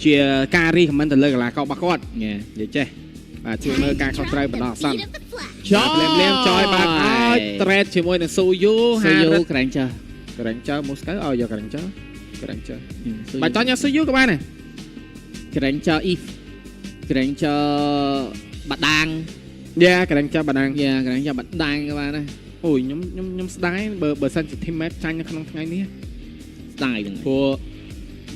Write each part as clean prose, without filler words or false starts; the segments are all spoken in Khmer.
ជាការ recommend ទៅលើកីឡាកររបស់គាត់ ញ៉េ និយាយចេះបាទជួយមើលការខុសត្រូវបណ្ដោះអាសន្ន ច ភ្លាមភ្លាមចយបាទឲ្យ trade ជាមួយនឹងស៊ូយូ ស៊ូយូ Granger Granger មូស្កៅឲ្យយក Granger Granger បាទចង់យកស៊ូយូក៏បានដែរ Granger if Granger បាដាង យ៉ា Granger បាដាង យ៉ា Granger បាដាងក៏បានដែរ អូយខ្ញុំខ្ញុំខ្ញុំស្ដាយបើបើសិនជា team match ចាញ់នៅក្នុងថ្ងៃនេះ ស្ដាយហ្នឹង ព្រោះ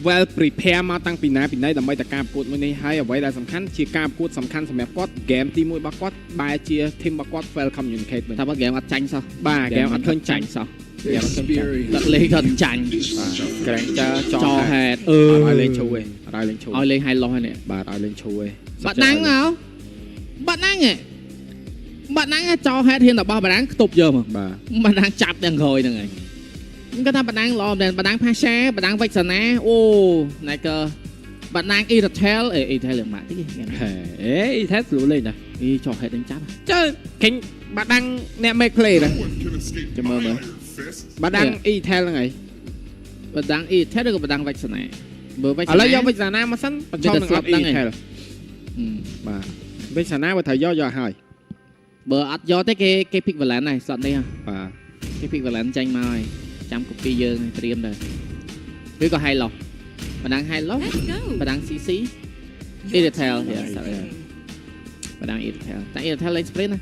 well prepare មកតាំងពីណាពីណីដើម្បីតែការប្រកួតមួយនេះហើយអ្វីដែលសំខាន់ជាការប្រកួតសំខាន់សម្រាប់គាត់ game ទី1របស់គាត់បែរជា team របស់គាត់ well communicate វិញ ថាបើ game អត់ចាញ់សោះ បាទ game អត់ឃើញចាញ់ សោះ game អត់ឃើញចាញ់ ដឹកលេងក៏ចាញ់ Granger ច ច ហេតុ ហេតុអឺ អត់ឲ្យលេងឈូទេអត់ឲ្យលេងឈូ ឲ្យលេង high low ហ្នឹងនេះ បាទឲ្យលេងឈូទេ បាត់ដាំងមកបាត់ដាំងហ៎បាត់ដាំងចោហេតុហ៊ានតែបោះបាដាងខ្ទប់យកមក បាទ បាដាងចាប់ទាំងក្រោយហ្នឹងហើយខ្ញុំគាត់ថាបាដាងល្អមែនបាដាងផាសាបាដាងវិចសាណាអូណែក៏បាដាងអ៊ីរ៉ាថែលអេអ៊ីថែលរឿងម៉ាក់តិចគេ ហេអេអ៊ីថេស្រួលលេងណា អីចោហេតុនឹងចាប់ ចើខេញបាដាងអ្នក make play ណា ចាំមើលមើល បាដាងអ៊ីថេលហ្នឹងហើយ បាដាងអ៊ីថែលឬក៏បាដាងវិចសាណាបើវិច ឥឡូវយកវិចសាណាមកសិនបញ្ចុះនឹងអត់អ៊ីថេលបាទវិចសាណាបើត្រូវយកយកហើយ បើអត់យកទេគេគេ pick valence ហើយសតនេះ បាទ គេ pick valence ចាញ់មកហើយចាំ copy យើងត្រៀមដែរឬក៏ high low បាដាង high low បាដាង CC Irritel, yeah, sorry. បាដាង Irritel តែ Irritel លេង sprint ណា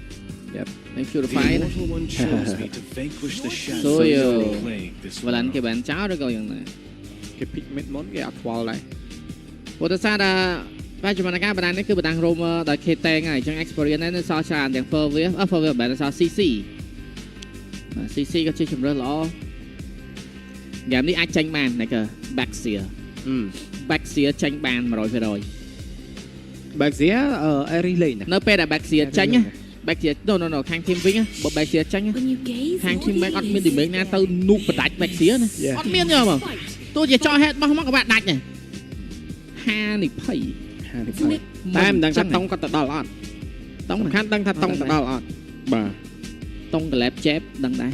Yep. លេង The purify ណា Immortal One chose me to vanquish the shadows So you- that plague this valence world. គេបានចោលឬក៏យ៉ាងណា គេ pick mid មុនគេអត់ខ្វល់ដែរ ព្រោះដោយសារតែបច្ចុប្បន្នការបដាងនេះគឺបដាង roamer ដោយ K តែងហើយអញ្ចឹង experience នេះនៅសល់ច្រើនទាំង Fervia អឺ Fervia មិនមែននៅសល់ CC បាទ CC ក៏ជាជម្រើសល្អហ្គេមនេះអាចចាញ់បានតែក៏ Baxia អឺ Baxia ចាញ់បាន100% Baxia អឺអេរីលេងណា នៅពេលដែល Baxia ចាញ់ណា Baxia no no no ខាង team វិញណាបើ Baxia ចាញ់ណា When you gaze, ខាង team វិញអត់មាន damage ណាទៅនូកបដាច់ Baxia ណា Yeah. អត់មានទេហ្មងទោះជាចោល head បោះមកក៏បាក់ដាច់ដែរហានិភ័យ តែមិនដឹងថាតុងគាត់ទៅដល់អត់ តុង សំខាន់ដឹងថាតុងទៅដល់អត់បាទ តុងកលែបចែបដឹងដែរ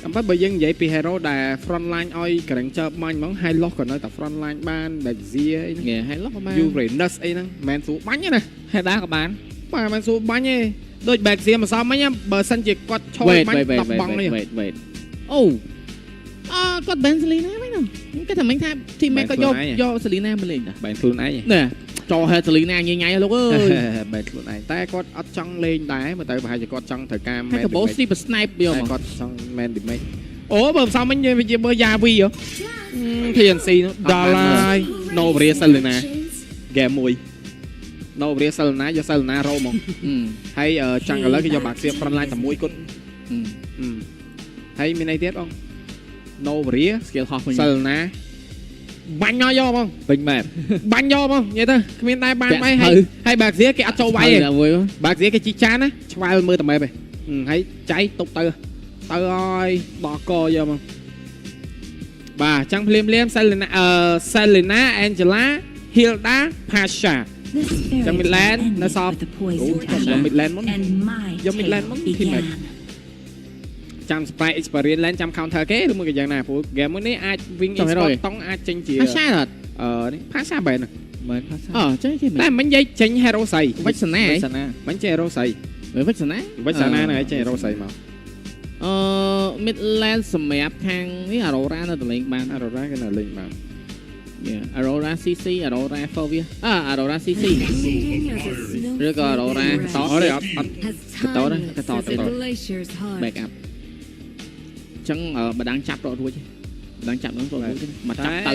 អំពិតបើយើងនិយាយពី hero ដែល front line ឲ្យ Granger បាញ់ហ្មង High Loss ក៏នៅតែ front line បាន Baxia អីហ្នឹង ងាហើយឡោះប្រហែល Uranus អីហ្នឹងមិនមែនស្រួលបាញ់ទេណា ហេដាក៏បាន បាទមិនមែនស្រួលបាញ់ទេដូច Baxia ម្សិលមិញណាបើសិនជាគាត់ឈរ wait បាញ់ wait wait 10បងនេះ wait wait អូអឺគាត់ Ben Selena វិញណាខ្ញុំគិតថាមិញថា team mate គាត់យកយក Selena មកលេងតា បែនខ្លួនឯង ណែចោហេតុ Selena ញ៉ៃញ៉ៃលោកអើយ បែនខ្លួនឯងតែគាត់អត់ចង់លេងដែរមើលទៅប្រហែលជាគាត់ចង់ត្រូវការ ហើយកបោ sleep snipe យក តែ មក គាត់ចង់ man damage អូបើម្សិលមិញយើងវាមើលយ៉ាវីហ៎ TNC នោះដល់ហើយ No Bria Selena game មួយ No Bria Selena យក Selena រោហ្មងហើយចង់ឥឡូវគេយកបាក់សៀ front line តែមួយគត់ហើយមានអីទៀតបង No Bria skill ហោះវិញ Selena បាញ់មកយកហ្មង ពេញម៉ែប បាញ់យកហ្មងនិយាយទៅគ្មានដែរបានបាយហើយហើយបាក់សៀគេអត់ចូលវាយទេ មួយ បាក់សៀគេជីចានណាឆ្វែលមើលតែម៉េបឯងហើយចៃតុបទៅទៅឲ្យដល់កយកហ្មងបាទអញ្ចឹងភ្លាមភ្លាម Selena អឺ Selena Angela Hilda Pasha This ចឹង fairy Midland tale នៅសល់ ended with the អូ poison ចាំ touch, Midland មុន and my យក Midland tale មុន team began. ចាំ Sprite Experience Land ចាំ counter គេឬមួយក៏យ៉ាងណាព្រោះ game មួយនេះអាច wing esport តង់អាចចេញជា អាសាអត់ អឺនេះ Pasha បែរណា មែនផាសា អូចឹងគេ តែមិញនិយាយចេញ hero ស្អី វិចនា វិសនា មិញចេញ hero ស្អី វិចនា វិចនាហ្នឹងឯងចេញ hero ស្អីមក អឺ Midland សម្រាប់ខាងនេះ Aurora នៅតលេងបាន Aurora គេនៅលេងបាន Aurora CC Aurora Fovia អឺ Aurora CC ឬក៏ Aurora ត អត់ទេអត់អត់ Has កតោណា timeless កតោ as កតោ a glacier's heart. back up ចឹងបដាងចាប់រត់រួចបដាងចាប់នឹងរត់រួចមកចាប់ទៅ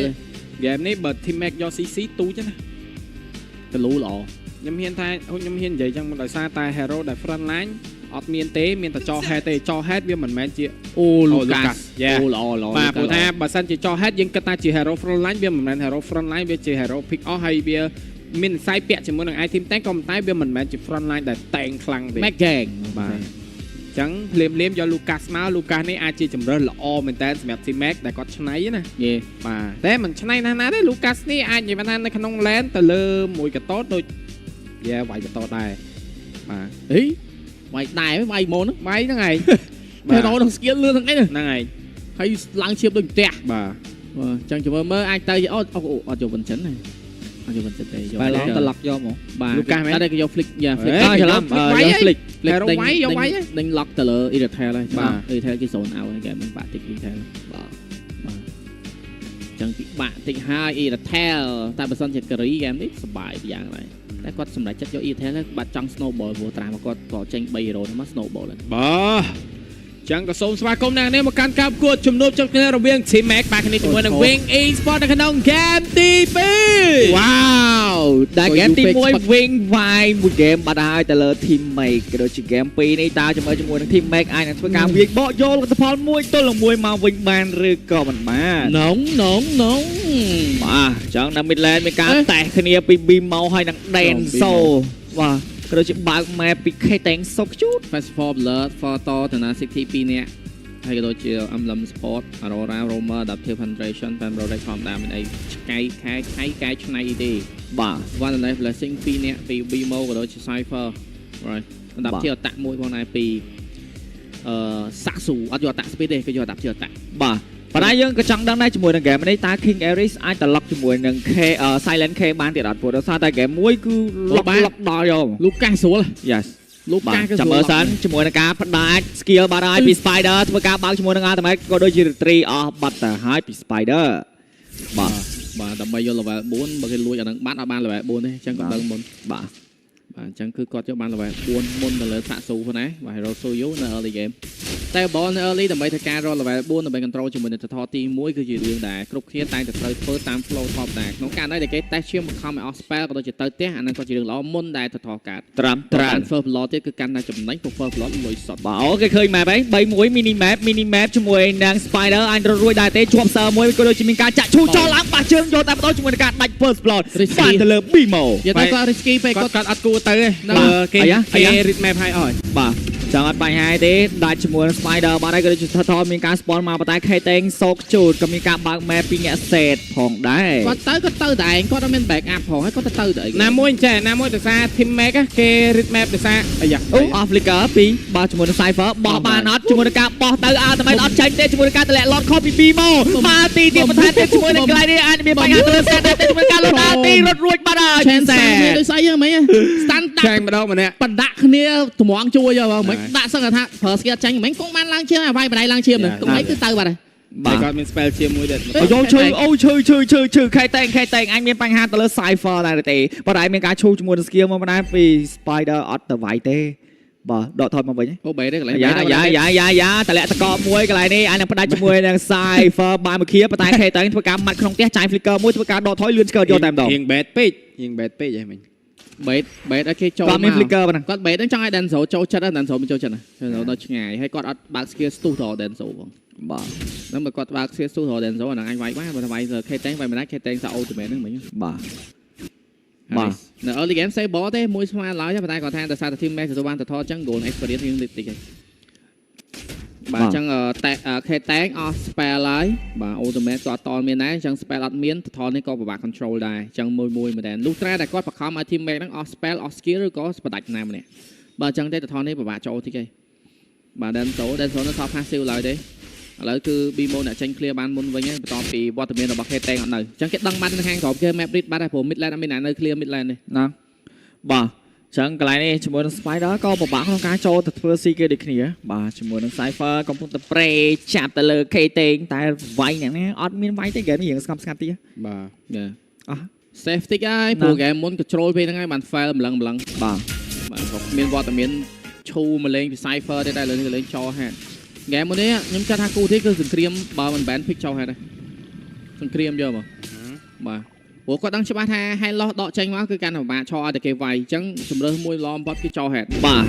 game នេះបើ team max យក CC ទូចណា កលូល្អ ខ្ញុំហ៊ានថាខ្ញុំហ៊ាននិយាយចឹងដោយសារតែ hero ដែល front line អត់មានទេមានតែចោ head ទេចោ head វាមិនមែនជា អូលូកាស Yeah. អូល្អល្អ បាទព្រោះថាបើសិនជាចោ head យើងគិតថាជា hero front line វាមិនមែន hero front line វាជា hero pick off ហើយវាមានខ្សែពាក់ជាមួយនឹង item តែក៏ប៉ុន្តែវាមិនមែនជា front line ដែលតែងខ្លាំងទេ Mac Gang បាទអញ្ចឹងភ្លាមភ្លាមយក Lucas មក Lucas នេះអាចជាជម្រើសល្អមែនតើសម្រាប់ Team Max ដែលគាត់ឆ្នៃណា យេ បាទតែមិនឆ្នៃណាស់ណាទេ Lucas នេះអាចនិយាយបានថានៅក្នុង lane ទៅលើមួយកតោតដូចយ៉ាវាយកតោតដែរបាទ ហីវាយដែរវាយម៉ូនហ្នឹង វាយហ្នឹងឯង តែរោនឹងស្គៀលលឿនហ្នឹងឯង ហ្នឹងឯង ហើយឡើងឈៀបដូចផ្ទះ បាទ បាទចឹងចាំមើលអាចទៅអូអូអត់យកវិនចិនទេអត់យកវិនចិនទេយក បែរឡងទៅឡុកយកមក បាទ លូកាសមែន តែគេយក flick យ៉ា flick អើច្រឡំយក flick flick Hero វាយយកវាយ ដេញ lock ទៅលើ Irithel ហើយ បាទ Irithel គេ zone out ហើយគេមិនបាក់តិច Irithel បាទ បាទចឹងពិបាកតិចហើយ Irithel តែបើសិនជា carry game នេះសប្បាយយ៉ាងដែរតែគាត់សម្រេចចិត្តយក Irithel ហើយបាត់ចង់ snowball ព្រោះត្រាស់មកគាត់ក៏ចេញ3 hero ហ្នឹងមក snowball ហើយ បាទចឹងក៏សូមស្វាគមន៍អ្នកនាងមកកាន់ការប្រកួតជំនួបជុំគ្នារវាង Team Max បាទគ្នាជាមួយនឹង Wing Esport នៅក្នុង game ទី2 វ៉ាវដែលហ្គេមទី1 Wing វាយមួយហ្គេមបាត់ហើយទៅលើ Team Make ក៏ដូចជាហ្គេម2នេះតើជាមួយជាមួយនឹង Team Make អាចនឹងធ្វើការវាយបកយកលទ្ធផល1-1មកវិញបានឬក៏មិនបាន នងនងនង បាទចឹងនៅ mid lane មានការ អេ តេះគ្នាពី Bimo ហើយនឹង Denso បាទក៏ដូចជាបើក map ពី K តាំងសុកជូត Festival Blood Photo តាណា City 2នាក់ហើយក៏ដូចជា Emblem Sport Aurora Roamer Adaptive Penetration Pembro ធម្មតាមានអីឆ្កៃខែខៃកែឆ្នៃទេ បាទ One Life Blessing 2នាក់ពី Bimo ក៏ដូចជា Cypher right អដាប់ជាអតាក់មួយផងដែរពីអឺសាក់ស៊ូអត់យកអតាក់ speed ទេគឺយកអដាប់ជាអតាក់ បាទប៉ុន្តែយើងក៏ចង់ដឹងដែរជាមួយនឹង game នេះតើ King Aris អាចត្រឡប់ជាមួយនឹង K Silent K បានទៀតអត់ព្រោះដោយសារតែ game មួយគឺលុកលុកដល់យក លូកាសស្រួល Yes លូ បាទ កាសគឺស្រួល ចាំមើលសិនជាមួយនឹងការផ្ដាច់ skill បាត់ហើយពី Spider ធ្វើការបើកជាមួយនឹង Ultimate ក៏ដូចជា retreat អស់បាត់ទៅហើយពី Spider បាទ បាទដើម្បីយក level 4បើគេលួចអានឹងបាត់អត់បាន level 4ទេអញ្ចឹងគាត់ដឹងមុន បាទ បាទអញ្ចឹងគឺគាត់យកបាន level 4មុនទៅលើសាក់ស៊ូផងណាបាទ Hero Suyu នៅ early game តែ ball នៅ early ដើម្បីធ្វើការរក level 4ដើម្បី control ជាមួយនឹងថតទី1គឺជារឿងដែលគ្រប់គ្នាតែងតែត្រូវធ្វើតាម flow ធម្មតាក្នុងករណីដែលគេតេស្តឈាមបង្ខំឲ្យអស់ spell ក៏ដូចជាទៅផ្ទះអានឹងក៏ជារឿងល្អមុនដែលថតកើត ត្រាំត្រាំ បាន first blood ទៀតគឺកាន់តែចំណេញព្រោះ first blood លុយសុទ្ធ បាទអូគេឃើញ map ហើយ3-1 mini map mini map ជាមួយនឹង Spider អាចរត់រួចដែរទេជាប់សើមួយក៏ដូចជាមានការចាក់ឈូចោលឡើងបាសជើងយកតែម្ដងជាមួយនឹងការដាច់ first blood Risky បានទៅលើ Bimo និយាយទៅគាត់ risky ពេក គាត់ គាត់ គាត់អត់គួរទៅទេ បាទ គេ អាយ៉ាអា គេ យ៉ា read map ឲ្យអស់ បាទចង់អត់បញ្ហាទេដាច់ជាមួយនឹង Spider បាទហើយក៏ដូចជាថថមានការ spawn មកប៉ុន្តែ K តេងសោកជូតក៏មានការបើក map ពីអ្នកសេតផងដែរ គាត់ទៅគាត់ទៅតែឯងគាត់អត់មាន back up ផងហើយគាត់ទៅទៅទៅអី ណាមួយចេះណាមួយដោយសារ Team Max គេ read map ដោយសារអាយ៉ា អូ off flicker ពីបាទជាមួយនឹង Cypher បោះបានអត់ជាមួយនឹងការបោះទៅ Ultimate អត់ចាញ់ទេជាមួយនឹងការតម្លាក់ lot ខុសពី Bimo មកទីទៀតបន្ថែមទៀតជាមួយនឹងកន្លែងនេះអាចមានបញ្ហាទៅលើ set ដែរជាមួយនឹងការលោតដល់ទីរត់រួចបាត់ហើយ ឆេនសានគ្នាដូចស្អីហ្នឹងមិញ stand ដាក់ ចាញ់ម្ដងម្នាក់ បណ្ដាក់គ្នាតម្រង់ជួយយកមិញដាក់សឹងថាប្រើ skill ចាញ់មិញគង់បានឡើងឈាមអាវាយបដៃឡើងឈាមហ្នឹងគង់អីគឺទៅបាត់ហើយ បាទ គាត់មាន spell ជាមួយដែរ អូយកឈឺអូឈឺឈឺឈឺឈឺខែតែងខែតែងអញមានបញ្ហាទៅលើ Cypher ដែរទេប៉ុន្តែមានការឈូជាមួយនឹង skill មកដែរពី Spider អត់ទៅវាយទេបាទដកថយមកវិញ អូបែរទេកន្លែង យ៉ាយ៉ាយ៉ាយ៉ាយ៉ាតម្លាក់តកមួយកន្លែងនេះអាចនឹងផ្ដាច់ជាមួយនឹង Cypher បានមួយគ្រាប៉ុន្តែខេតឹងធ្វើការម៉ាត់ក្នុងផ្ទះចាយ flicker មួយធ្វើការដកថយលឿនឆ្កើយកតែម្ដង រៀង bad ពេករៀង bad ពេកហីមិញ បេតបេតឲ្យគេចូល គាត់មាន flicker ប៉ុណ្ណឹង គាត់បេតហ្នឹងចង់ឲ្យ Denzo ចូលចិត្តហ្នឹង Denzo មិនចូលចិត្តណា Denzo ដល់ឆ្ងាយហើយគាត់អត់បើក skill ស្ទុះទៅ Denzo ផង បាទ ហ្នឹងបើគាត់បើក skill ស្ទុះទៅ Denzo អាហ្នឹងអញវាយបានបើថាវាយទៅ K តែងវាយមិនដែរ K តែងសា ultimate ហ្នឹងមិញ បាទបាទ នៅ early game save ball ទេមួយស្មើឡើយទេប៉ុន្តែគាត់ថាដោយសារតែ team match ទទួលបានទៅថតអញ្ចឹង goal experience យើងតិចតិចហើយបាទអញ្ចឹងតែ K តែងអស់ spell ហើយបាទ ultimate ក៏អត់តមានដែរអញ្ចឹង spell អត់មានថតនេះក៏ពិបាក control ដែរអញ្ចឹងមួយមួយមែនដែរលុះត្រាតែគាត់បខំឲ្យ team match ហ្នឹងអស់ spell អស់ skill ឬក៏បដាច់ណាម្នាក់បើអញ្ចឹងទេថតនេះពិបាកចូលតិចឯងបាទ Denso Denso នៅសល់ passive ឡើយទេឥឡូវគឺ Bimo អ្នកចេញ clear បានមុនវិញហើយបន្ទាប់ពីវត្តមានរបស់ K តែងអត់នៅអញ្ចឹងគេដឹងបាត់នៅខាងក្រោមគេ map read បាត់ហើយព្រោះ mid lane អត់មានអ្នកនៅ clear mid lane ទេ ណាបាទចឹងកន្លែងនេះជាមួយនឹង Spider ក៏ពិបាកក្នុងការចូលទៅធ្វើ CK ដូចគ្នាបាទជាមួយនឹង Cypher កំពុងតែប្រេចាប់ទៅលើ K តេងតែវាយអ្នកណាអត់មានវាយទេហ្គេមនេះរៀងស្ងប់ស្ងាត់តិច បាទ អស់ safe តិចហើយព្រោះហ្គេមមុន control ពេលហ្នឹងហើយបាន fail ម្លឹងម្លឹង បាទ បាទក៏មានវត្តមានឈូមកលេងពី Cypher ទេតែលើនេះក៏លេងចោហាត់ហ្គេមមុននេះខ្ញុំចាត់ថាគូទេគឺសង្គ្រាមបើមិន ban pick ចោហាត់ដែរសង្គ្រាមយកមកបាទព្រោះគាត់ដឹងច្បាស់ថា Hylos ដកចេញមកគឺកាន់តែពិបាកឆឲ្យតែគេវាយអញ្ចឹងជំរើសមួយល្អបំផុតគឺចោហាត់ បាទ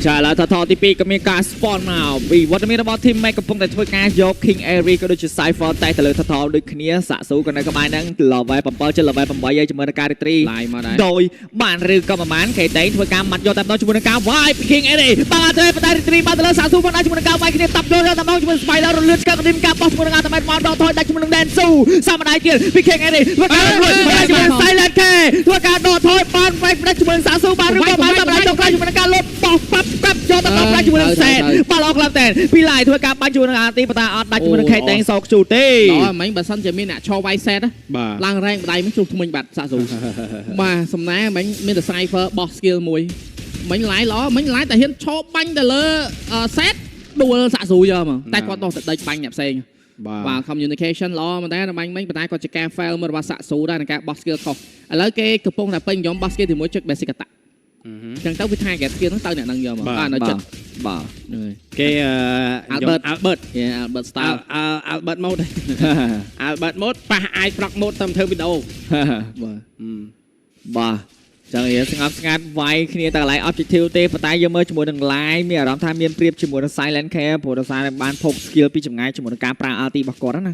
ចាឥឡូវថថទី2ក៏មានការ spawn មកពីវត្តមានរបស់ Team Max កំពុងតែធ្វើការយក King Airy ក៏ដូចជា Cypher តែទៅលើថថដូចគ្នាសាក់ស៊ូក៏នៅក្បែរហ្នឹង level 7ជិត level 8ហើយជាមួយនឹងការ retri ឡាយមកដែរ ដោយបានឬក៏ប្រហែលគេតែងធ្វើការម៉ាត់យកតែម្ដងជាមួយនឹងការវាយ King Airy បាទទេប៉ុន្តែ retri បានទៅលើសាក់ស៊ូផងដែរជាមួយនឹងការវាយគ្នាតាប់យកតែម្ដងជាមួយ Spider រលឿនស្កាត់ក៏មានការបោះជាមួយនឹង Ultimate មកដកថយដាច់ជាមួយនឹង Densu សាមដៃទៀតពី King Airy ធ្វើការរួចជាមួយនឹង Silent K ធ្វើការដកថយបានវាយផ្ដាច់ជាមួយនឹងសាក់ស៊ូបានឬក៏បានតាមដៃចុងក្រោយជាមួយនឹងការលុបបោះប៉ាប់ប៉ាប់យកតែ តែដល់ប្រាច់ជាមួយនឹងសែនបាទល្អខ្លាំងតែពីឡាយធ្វើការបាញ់ជាមួយនឹងអាទីប៉ុន្តែអត់ដាច់ជាមួយនឹងខេតែងសោកជូទេ ដល់មិញបើសិនជាមានអ្នកឈរវាយសេត បាទ ឡើងរែងបដៃមិញជ្រុះថ្មិញបាត់សាក់ស៊ូបាទសំណាមិញមានតែ Cypher បោះ skill មួយមិញឡាយល្អមិញឡាយតែហ៊ានឈរបាញ់ទៅលើសេតដួលសាក់ស៊ូយកមកតែគាត់ដោះតែដេចបាញ់អ្នកផ្សេង បាទ បាទ communication ល្អមែនតើបាញ់មិញប៉ុន្តែគាត់ជាការ fail មើលរបស់សាក់ស៊ូដែរក្នុងការបោះ skill ខុសឥឡូវគេកំពុងតែពេញនិយមបោះ skill ទី1ចុច basic attack អញ្ចឹងទៅវា target skill ហ្នឹងទៅអ្នកហ្នឹងយកមកបាទនៅចិត្ត បាទ ហ្នឹងហើយ គេ Albert Albert Yeah Albert style Albert mode Albert mode ប៉ះអាចប្លុក mode តាមធ្វើវីដេអូ បាទ បាទចឹងរៀងស្ងប់ស្ងាត់វាយគ្នាតែកន្លែង objective ទេប៉ុន្តែយើងមើលជាមួយនឹង line មានអារម្មណ៍ថាមានប្រៀបជាមួយនឹង silent care ព្រោះដោយសារបានភព skill ពីចម្ងាយជាមួយនឹងការប្រើ ulti របស់គាត់ណា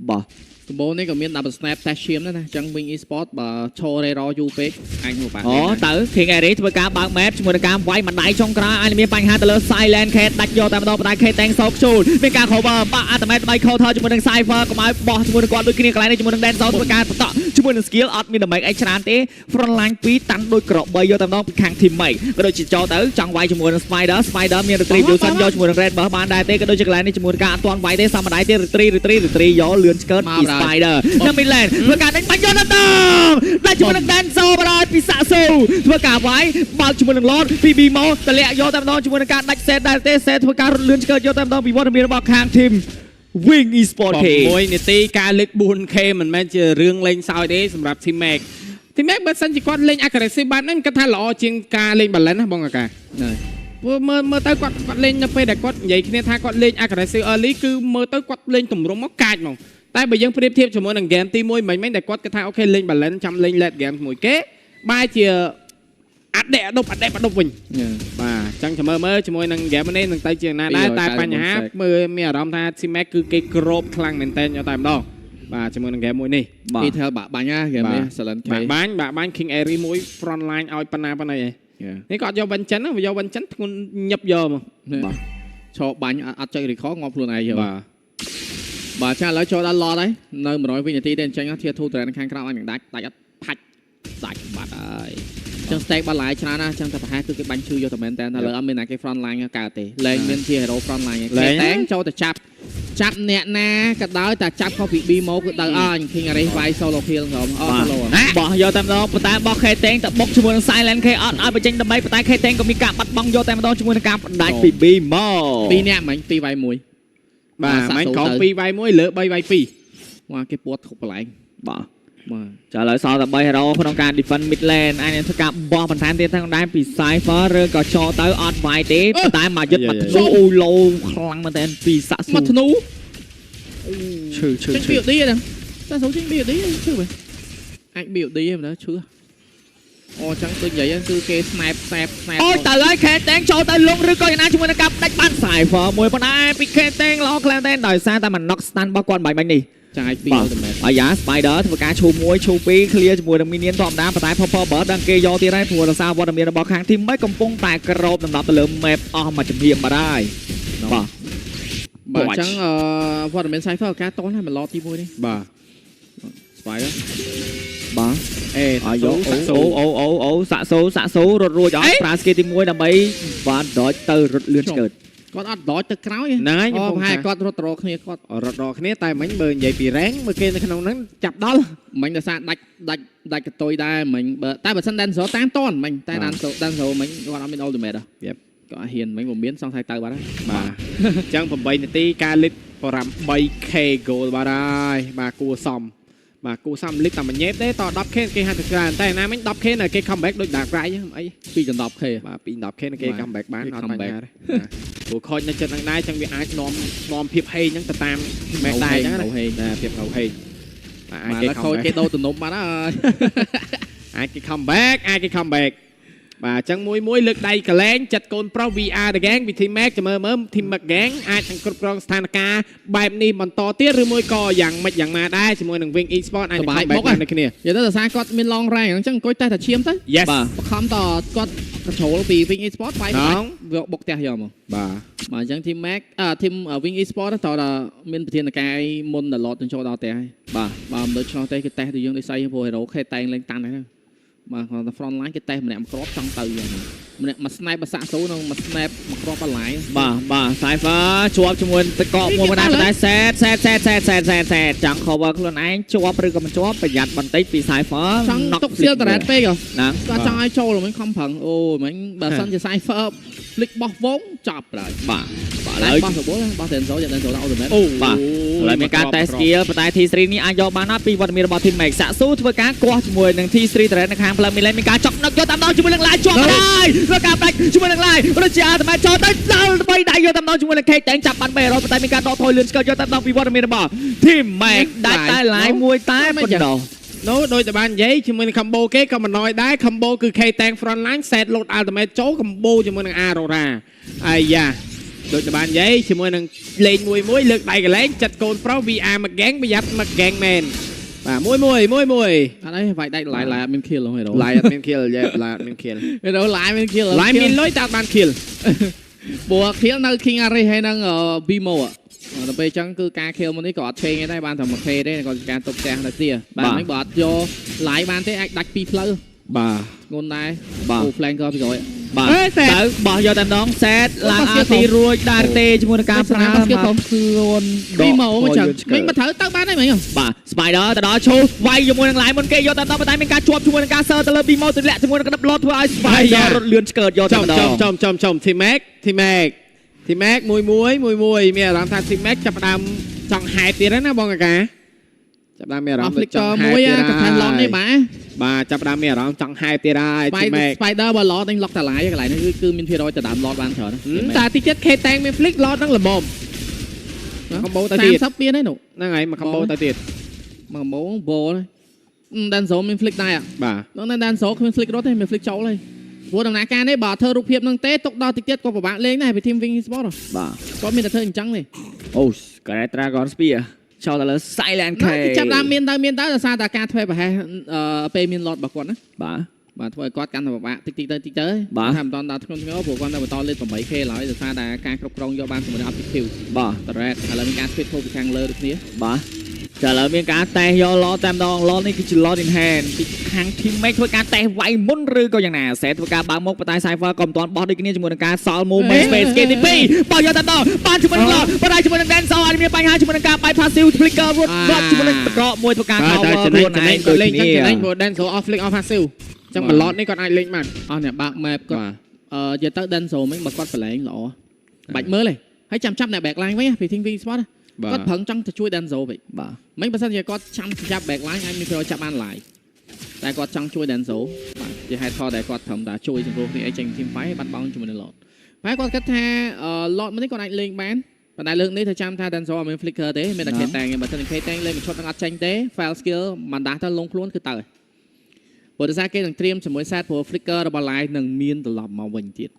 បាទ ដំបូងនេះក៏មាន double snap តេស្តឈាមដែរណាអញ្ចឹង Wing Esport បើឈររេរយូរពេកអាចមកបាក់ អូទៅ King Ari ធ្វើការបើក map ជាមួយនឹងការវាយម្ដាយចុងក្រោយអាចនឹងមានបញ្ហាទៅលើ Silent Cat ដាច់យកតែម្ដងប៉ុន្តែ K តែងសោកជូលមានការ cover បាក់ ultimate 3 counter ជាមួយនឹង Cypher កុំឲ្យបោះជាមួយនឹងគាត់ដូចគ្នាកន្លែងនេះជាមួយនឹង Dancer ធ្វើការបន្តជាមួយនឹង skill អត់មាន damage អីច្រើនទេ front line 2តាន់ដូចក្របីយកតែម្ដងពីខាង team mate ក៏ដូចជាចូលទៅចង់វាយជាមួយនឹង Spider Spider មាន retribution យកជាមួយនឹង Red Buff បានដែរទេក៏ដូចជាកន្លែងនេះជាមួយនឹងការអត់ទាន់វាយទេសមម្ដាយទេ retri retri retri យកលឿនឆ្កើតពី Spider នៅ mid lane ធ្វើការដេញបាញ់យកតែម្ដងដាច់ជាមួយនឹង Dancer បណ្ដោយពីសាក់ស៊ូធ្វើការវាយបើកជាមួយនឹង Lord ពី Bimo តម្លាក់យកតែម្ដងជាមួយនឹងការដាច់ set ដែរទេ set ធ្វើការរត់លឿនឆ្កើតយកតែម្ដងពីវត្តមានរបស់ខាង team Wing Esport K 6នាទីការលេខ 4K មិនមែនជារឿងលេងសើចទេសម្រាប់ Team Max Team Max បើសិនជាគាត់លេង aggressive បានហ្នឹងគាត់ថាល្អជាងការលេង balance ណាបងកាកា ហ្នឹង ព្រោះមើលមើលទៅគាត់គាត់លេងនៅពេលដែលគាត់និយាយគ្នាថាគាត់លេង aggressive early គឺមើលទៅគាត់លេងទម្រង់មកកាចហ្មងតែបើយើងប្រៀបធៀបជាមួយនឹង game ទី1មិញមិញដែលគាត់គិតថាអូខេលេង balance ចាំលេង late game ជាមួយគេបែរជាអដេអដប់អដេអដប់វិញ បាទអញ្ចឹងចាំមើលមើលជាមួយនឹង game នេះនឹងទៅជាណាដែរតែបញ្ហាមើលមានអារម្មណ៍ថា Team Max គឺគេក្របខ្លាំងមែនតើយកតែម្ដងបាទជាមួយនឹង game មួយនេះ បាទ detail បាក់បាញ់ណាហ្គេមនេះ Silent K បាក់បាញ់បាក់បាញ់ King Airy មួយ front line ឲ្យប៉ុណ្ណាប៉ុណ្ណីឯងនេះក៏អត់យក Vincent ណាយក Vincent ធ្ងន់ញឹបយកមក បាទឈរបាញ់អត់ចុច recall ងាប់ខ្លួនឯងយក បាទ បាទចាឥឡូវចូលដល់ lot ហើយនៅ100វិនាទីទេអញ្ចឹង Tier 2 train ខាងក្រោមអាចនឹងដាច់ដាច់អត់ផាច់ដាច់បាត់ហើយអញ្ចឹង stack បាត់ឡាយច្រើនណាស់អញ្ចឹងតែប្រហែលគឺគេបាញ់ឈឺយកតែមែនតើឥឡូវអត់មានណាគេ front line កើតទេលែងមានជា hero front line គេតែងចូលទៅចាប់ចាប់អ្នកណាក៏ដោយតែចាប់ខុសពី B មកគឺទៅអញ King Aris វាយ solo kill ក្រុមអស់ solo បោះយកតែម្ដងប៉ុន្តែបោះ K តែងតែបុកជាមួយនឹង Silent K អត់ឲ្យបញ្ចេញដើម្បីប៉ុន្តែ K តែងក៏មានការបាត់បង់យកតែម្ដងជាមួយនឹងការផ្ដាច់ពី B មក ពីរនាក់មិញ2វាយ1 បាទមិញក្រោម2វាយ1លើ3វាយ2 បាទគេពួតគ្រប់កន្លែង បាទ បាទ ចាឥឡូវសល់តែ3 hero ក្នុងការ defend mid lane អាចនឹងធ្វើការបោះបន្ថែមទៀតទាំងដែរពី Cypher ឬក៏ចទៅអត់វាយទេប៉ុន្តែមកយុទ្ធមកធ្នូអូឡូខ្លាំងមែនតើពីសាក់ស៊ូ មកធ្នូ ឈឺឈឺ ចេញ ឈឺ BOD ហ្នឹងតែសូចេញ BOD ឈឺបែអាច BOD ហ្នឹងមើលឈឺអូចឹងដូចនិយាយគឺគេ snap snap snap អូយទៅហើយ K តែងចូលទៅលងឬក៏យ៉ាងណាជាមួយនឹងការផ្ដាច់បាន Cypher មួយប៉ុន្តែពី K តែងល្អខ្លាំងតែដោយសារតែมัน knock stun របស់គាត់បាញ់បាញ់នេះ ចាយពី បាទ ultimate អាយ៉ា Spider ធ្វើការឈូ1ឈូ2 clear ជាមួយនឹង minion ធម្មតាប៉ុន្តែ Purple Bird ដឹងគេយកទៀតហើយព្រោះរសារវត្តមានរបស់ខាង team មិនកំពុងតែក្របដំណប់ទៅលើ map អស់មួយចំហៀមបាត់ហើយបាទ បាទអញ្ចឹងអឺវត្តមាន Cypher ការតណាស់មួយឡទី1នេះ បាទ Spider បាទ អេ អាយ៉ូអូអូអូអូសាក់សូសាក់សូរត់រួចអត់ប្រើ skill ទី1ដើម្បីបានដចទៅរត់លឿនឆ្កើត គាត់អត់ដចទៅក្រោយ ហ្នឹងហើយ អូ ខ្ញុំ ប្រហែលគាត់រត់ទៅរកគ្នាគាត់ រត់រកគ្នាតែមិញបើនិយាយពីរ៉េងមើលគេនៅក្នុងហ្នឹងចាប់ដល់ មិញដោយសារដាច់ដាច់ដាច់កតុយដែរមិញបើតែបើសិន Danzo តាមតនមិញតែ Danzo Danzo មិញគាត់អត់មាន ultimate ហ៎គាត់អត់ហ៊ានមិញបើមានសង្ស័យទៅបាត់ហើយ បាទអញ្ចឹង8នាទីការលិត 8K goal បាទហើយបាទគួសមបាទគួសមលិតតែមួយញ៉េបទេត 10K គេហាត់ទៅច្រើនតែណាមិញ 10K នៅគេ comeback ដូច Dark Rai ហ្នឹងអី 2ដល់ 10K បាទពី 10K នៅគេ បាទ comeback បាន គេ អត់បញ្ comeback ហាទេបាទព្រោះខូចនៅចិត្តហ្នឹងដែរអញ្ចឹងវាអាចនាំនាំភាពហេងហ្នឹងទៅតាម match ដែរអញ្ចឹងណា ហេង ណាភាពងៅហេងបាទអាចគេ បាទแล้วខូច comeback គេដូរទំនប់បាត់ហើយ អាចគេ comeback អាចគេ comeback បាទអញ្ចឹងមួយមួយលើកដៃកលែងចិត្តកូនប្រុស VR the gang ពី Team Max ចាំមើលមើល Team Max gang អាចនឹងគ្រប់គ្រងស្ថានភាពបែបនេះបន្តទៀតឬមួយក៏យ៉ាងម៉េចយ៉ាងម៉ាដែរជាមួយនឹង Wing Esport អាចនឹង comeback បានដូចគ្នា និយាយទៅដោយសារគាត់មាន long range អញ្ចឹងអង្គុយតែតែឈាមទៅ Yes បាទ បខំតគាត់ control ពី Wing Esport វាយ ណង វាបុកផ្ទះយកមក បាទ បាទអញ្ចឹង Team Max អឺ Team Wing Esport តើតមានប្រធានការមុនដល់ lot នឹងចូលដល់ផ្ទះហើយ បាទ បាទមិនដូច្នោះទេគឺតេស្តទៅយើងដូចស្អីព្រោះ hero ខេតែងលេងតាន់ហ្នឹង បាទគាត់ថា front line គេតេស្តម្នាក់មួយគ្រាប់ចង់ទៅយ៉ាងហ្នឹងម្នាក់មួយ snipe បសាក់សូនិងមួយ snipe មួយគ្រាប់បន្លាយ បាទបាទ Cypher ជាប់ជាមួយតកកមួយបណ្ដាតែសេតសេតសេតសេតសេតសេតសេតចង់ cover ខ្លួនឯងជាប់ឬក៏មិនជាប់ប្រយ័ត្នបន្តិចពី Cypher ចង់ទុកសៀលតារ៉េតពេកហ៎ ណា គាត់ចង់ឲ្យចូលមិញខំប្រឹងអូមិញបើសិនជា Cypher flick បោះវងចប់ហើយ បាទបាទឥ ឡើ ឡូវ យបោះរបួលបោះ Denzo យក Denzo ដាក់ ultimate អូ បាទ ឥឡូវមានការតេស្ត skill ប៉ុន្តែ T3 នេះអាចយកបានណាពីវត្តមានរបស់ Team Max សាក់ស៊ូធ្វើការគាស់ជាមួយនឹង T3 Terrain នៅខាងផ្លូវមីលេមានការចុកនឹកយកតាមដងជាមួយនឹង Live ជាប់ហើយធ្វើការផ្ដាច់ជាមួយនឹង Live ដូចជាអាត្មាចូលទៅដល់បីដៃយកតាមដងជាមួយនឹង K តែងចាប់បាន3រយប៉ុន្តែមានការដកថយលឿនស្គាល់យកតាមដងពីវត្តមានរបស់ Team Max ដាច់តែ Live មួយតែប៉ុណ្ណោះ នោះដូចតែបាននិយាយជាមួយនឹង combo គេក៏មិនណយដែរ combo គឺ K tank front line set load ultimate ចូល combo ជាមួយនឹង Aurora អាយ៉ាដូចតែបាននិយាយជាមួយនឹងលេងមួយមួយលើកដៃកលែងចិត្តកូនប្រុស VR មួយ gang ប្រយ័ត្នមួយ gang មែនបាទមួយមួយមួយមួយ អត់អីវាយដាច់ឡាយឡាយអត់មាន kill ហ៎ហេរ៉ូ ឡាយអត់មាន kill យេឡាយអត់មាន kill ហេរ៉ូឡាយមាន kill ឡាយមានលុយតែអត់បាន kill ព្រោះ kill នៅ King Aris ហើយនឹង Bimo ដល់ពេលអញ្ចឹងគឺការ kill មុននេះក៏អត់ change ដែរបានតែ 1K ទេគាត់ជាការទុកផ្ទះនៅទីបាទហ្នឹងបើអត់យកឡាយបានទេអាចដាច់ពីរផ្លូវ បាទ ធ្ងន់ដែរ បាទ អូ flanker ពីក្រោយ បាទ អេសេត ទៅបោះយកតែម្ដងសេតឡើងអាទីរួចដែរទេជាមួយនឹងការប្រើមកខ្លួនដក ពីមកមកចឹង ថយលឿនឆ្កើ មិញមកត្រូវទៅបានហើយមិញ បាទ Spider ទៅដល់ឈូវាយជាមួយនឹង line មុនគេយកតាមដល់ប៉ុន្តែមានការជាប់ជាមួយនឹងការសើទៅលើ Bimo ទម្លាក់ជាមួយនឹងក្តាប់លោតធ្វើឲ្យ Spider រត់លឿនឆ្កើតយកតែ ចំ ម្ដង ចំចំចំចំ Team Max Team Max Team Max មួយមួយមួយមួយមានអារម្មណ៍ថា Team Max ចាប់ផ្ដើមចង់ហែតទៀតហើយណាបងកាកាចាប់ផ្ដើមមានអារ អ ម្មណ៍ ស់ flicker ចង់ហែត មួយ ទៀត កថាឡននេះបាទ បាទចាប់ផ្ដើមមានអារម្មណ៍ចង់ហែតទៀតហើយ Team Max Spider បើឡតនេះលុកតាឡាយកន្លែងនេះគឺមានភាគរយទៅដើមឡតបានច្រើន តែតិចទៀត K តាំងមាន flick ឡតហ្នឹងល្មម combo ទៅទៀត 30មានហើយនោះ ហ្នឹងហើយមក combo ទៅទៀត មកម៉ោងបលដានសូមាន flick ដែរ បាទ នោះដានសូគ្មាន flick រត់ទេមាន flick ចូលហើយព្រោះដំណើរការនេះបើធ្វើរូបភាពនឹងទេទុកដល់តិចទៀតក៏ពិបាកលេងដែរពី team Wing Sport បាទ គាត់មានតែធ្វើអញ្ចឹងទេ អូ Great Dragon Spear ចូលទៅលើ Silent K ចាប់ដើមមានទៅមានទៅដោយសារតែការធ្វើប្រហែសពេលមាន lot របស់គាត់ណា បាទ បាទធ្វើឲ្យគាត់កាន់តែពិបាកតិចតិចទៅតិចទៅ បាទ ថាមិនតាន់ដល់ធ្ងន់ធ្ងរព្រោះគាត់នៅបន្តលេខ 8K ឡើយដោយសារតែការគ្រប់គ្រងយកបានជាមួយនឹង objective បាទ តរ៉េតឥឡូវមានការ split ធូរពីខាងលើដូចគ្នា បាទចាឥឡូវមានការតេស្តយកឡតែម្ដងឡនេះគឺជា lot in hand ពីខាង team mate ធ្វើការតេស្តវាយមុនឬក៏យ៉ាងណាសេធ្វើការបើកមុខប៉ុន្តែ Cypher ក៏មិនទាន់បោះដូចគ្នាជាមួយនឹងការសល់ movement space គេទី2បោះយកតែម្ដងបានជាមួយនឹង lot ប៉ុន្តែជាមួយនឹង Dancer អត់មានបញ្ហាជាមួយនឹងការ bypass passive flicker រត់រត់ជាមួយនឹងតកមួយធ្វើការ បាទតែ cover ចំណេញ ខ្លួន ចំណេញ ឯងដូច គាត់លេងចឹង គ្នា ចំណេញព្រោះ Denzel off flick off passive ចឹងមួយឡតនេះគាត់អាចលេងបាន អស់អ្នកបើក map គាត់ បាទ អឺនិយាយទៅ Denzel មិញបើគាត់ប្រឡែងល្អបាច់មើលទេហើយចាំចាប់អ្នក back line វិញពី team Wing Sport បាទ គាត់ប្រឹងចង់ទៅជួយ Denzel វិញ បាទ មិញបើសិនជាគាត់ចាំចាប់ back line អាចមានប្រយោជន៍ចាប់បាន line តែគាត់ចង់ជួយ Denzel បាទជាហេតុផលដែលគាត់ត្រឹមតែជួយសង្គ្រោះគ្នាអីចេញ team fight បាត់បង់ជាមួយនឹង Lord តែគាត់គិតថា Lord មួយនេះគាត់អាចលេងបានប៉ុន្តែលើកនេះត្រូវចាំថា Denzel អត់មាន flicker ទេមានតែ K តាំងទេបើសិនជា K តាំងលេងមួយឈុតនឹងអត់ចេញទេ fail skill មិនដាស់ទៅលងខ្លួនគឺទៅហើយព្រោះដោយសារគេនឹងត្រៀមជាមួយ set ព្រោះ flicker របស់ Live នឹងមានត្រឡប់មកវិញទៀត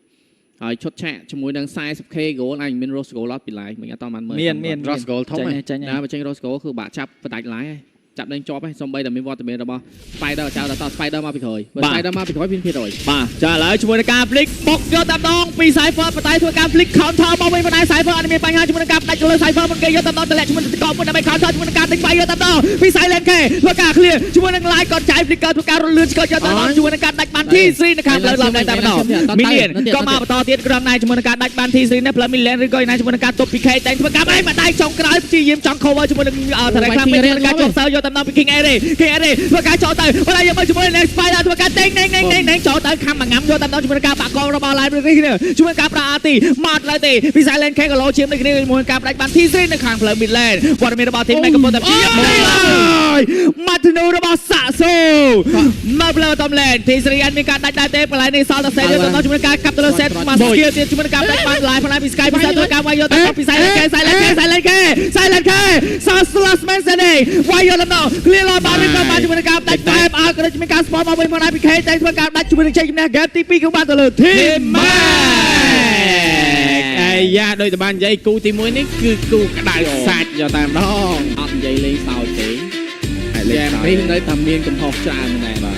ហើយឈុតឆាកជាមួយនឹង 40K goal អាចមាន Rose goal អត់ពី Live មិញអត់តបានមើល មានមាន Rose goal ធំហ៎ ចេញចេញ ណាបើចេញ Rose goal គឺបាក់ចាប់ផ្ដាច់ Live ហើយចាប់ដេញជាប់ហើយសំបីតែមានវត្តមានរបស់ Spider ចៅដល់ត Spider មកពីក្រោយបើ Spider មកពីក្រោយមានភាគរយ បាទចាឥឡូវជាមួយនឹងការ flick បុកយកតាមដងពី Cypher ប៉ុន្តែធ្វើការ flick counter មកវិញប៉ុន្តែ Cypher អត់មានបញ្ហាជាមួយនឹងការផ្ដាច់ទៅលើ Cypher មុនគេយកតាមដងតម្លាក់ជាមួយនឹងតកមុនដើម្បី counter ជាមួយនឹងការទិញវាយយកតាមដងពី Silent K ធ្វើការ clear ជាមួយនឹង Light ក៏ចាយ flicker ធ្វើការរលឿនស្គាល់យកតាមដងជាមួយនឹងការដាច់បាន T3 នៅខាងផ្លូវឡើងតែម្ដង Minion ក៏មកបន្តទៀតក្រុមណៃជាមួយនឹងការដាច់បាន T3 នៅផ្លូវ Minion ឬក៏ណៃជាមួយនឹងការទប់ពី K តែធ្វើការបែកម្ដាយចុងក្រោយព្យាយាមចង់ cover ជាមួយនឹងតារាខ្លាំងពេកជាមួយនឹងការចុះសើយកតាមដងពី King A ទេ King A ទេធ្វើការចូលទៅប៉ុន្តែយកមកជាមួយនឹង Spider ធ្វើការតេងណេងណេងណេងណេងចូលទៅខំមួយងាំយកតាមដងជាមួយនឹងការបាក់ករបស់ Library គ្នាជាមួយនឹងការប្រើ RT មកឡើយទេពី Silent K ក៏លោឈាមដូចគ្នាជាមួយនឹងការផ្ដាច់បាន T3 នៅខាងផ្លូវ Mid Lane វត្តមានរបស់ Team កំពុងតែព្យាយាមម៉ាទីនូរបស់សាក់សូមកផ្លូវតំឡេន T3 អត់មានការដាច់ដែរទេកន្លែងនេះសល់តែសេយកទៅជាមួយនឹងការកាប់ទៅលើ set មក skill ទៀតជាមួយនឹងការផ្ដាច់បាន live ផ្នែកពី Sky ពីធ្វើការវាយយកទៅពី Silent K Silent K Silent K Silent K សល់ Slash Man សេនេះវាយយកទៅ clear ឡបានឬក៏បានជាមួយនឹងការផ្ដាច់បែបឲ្យក៏ដូចមានការ spawn មកវិញមកដែរពី K តែធ្វើការដាច់ជាមួយនឹងជ័យជំនះ game ទី2គឺបានទៅលើ Team Max អាយ៉ាដូចតែបាននិយាយគូទី1នេះគឺគូក្តៅសាច់យកតែម្ដង អត់និយាយលេងសើចទេ ហើយលេ ហ្គេ ងសើច មនេះនៅតែមានកំហុសច្រើនមែនដែរ